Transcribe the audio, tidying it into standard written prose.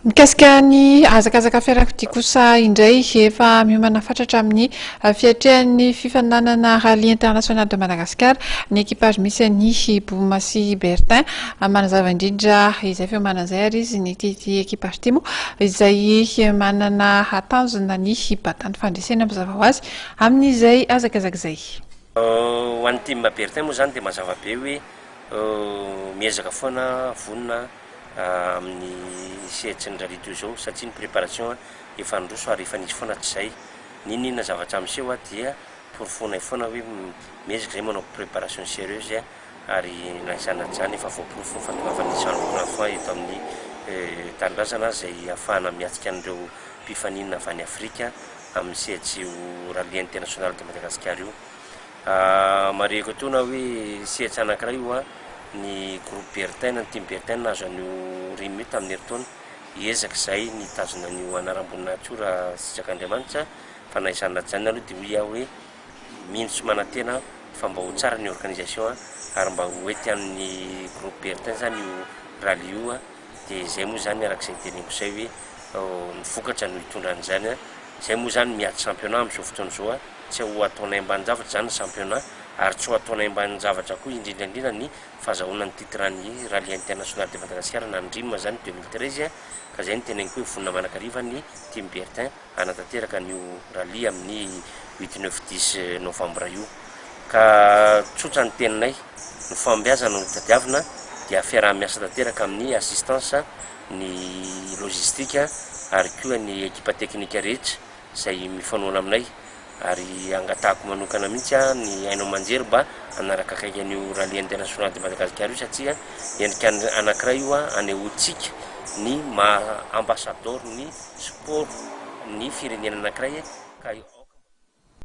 Mikasika ny hazakazaka fiarakodia kosa indray, efa miomana fatratra amin'ny fiatrehan'ny fifaninanana Rallye International de Madagascar ny équipage misy an'i Boma sy Bertin. Manazava indrindra izay fiomanana izay ary izy ny ity équipage ity moa izay manana tanjona ny hibatany fandresena mazava ho azy amin'izay hazakazaka izay. Ho an'ny team Bertin moa izany dia mazava be hoe miezaka foana vonona amin'ny sehatry ny rallye toy izao satria ny préparation efa niroso ary efa nisy foana hatrizay. N'inon'inona zavatra miseho dia porofoinay foana hoe miezaka izay manao préparation sérieuse ary na izany na tsy izany efa voaporofo ny fahatongavan'ny Jean Luc Lafont eto amin'ny tanindrazana izay ahafahana miatrika an'ireo mpifaninana avy any Afrika amin'ny sehatry io rallye international de Madagascar io. Marihiko etoana hoe sehatra anankiray io ny groupe Bertin na ny team Bertin nahazo an'io rim io tamin'ny herintaona. Hiezaka izahay ny hitazona an'io anaram-boninahitra io raha sitrak'Andriamanitra fa na izany na tsy izany aloha dia hoy aho hoe mino sy manantena aho fa mba ho tsara ny organisation ary mba ho ety amin'ny groupe Bertin izany io rallye io dia izay moa izany araka izay teneniko izay hoe ny vokatra no hitondra an'izany. Izay moa izany miady championnat amin'izao fotoana izao. Tsy ho ataonay ambanin-javatra izany ny championnat ary tsy ho ataonay ambanin-javatra koa indrindra indrindra ny fahazahoana ny titre ny Rallye International de Madagascar na ny RIM izany 2013 ka izay no teneniko hoe vonona manakariva ny team Bertin hanatanteraka an'io rallye amin'ny huit neuf dix novembre io ka tsotra ny teninay ny fahombiazana no tadiavina dia fiaraha-miasa tanteraka amin'ny assistance ny logistique ary koa ny ekipa teknika rehetra izay mifanohana aminay ary angatahako manokana mihitsy ny haino aman-jery mba hanaraka akaiky an'io Rallye International de Madagascar io satria endrika anankiray io anehoantsika ny maha ambassador ny sport ny firenena anankiray ka.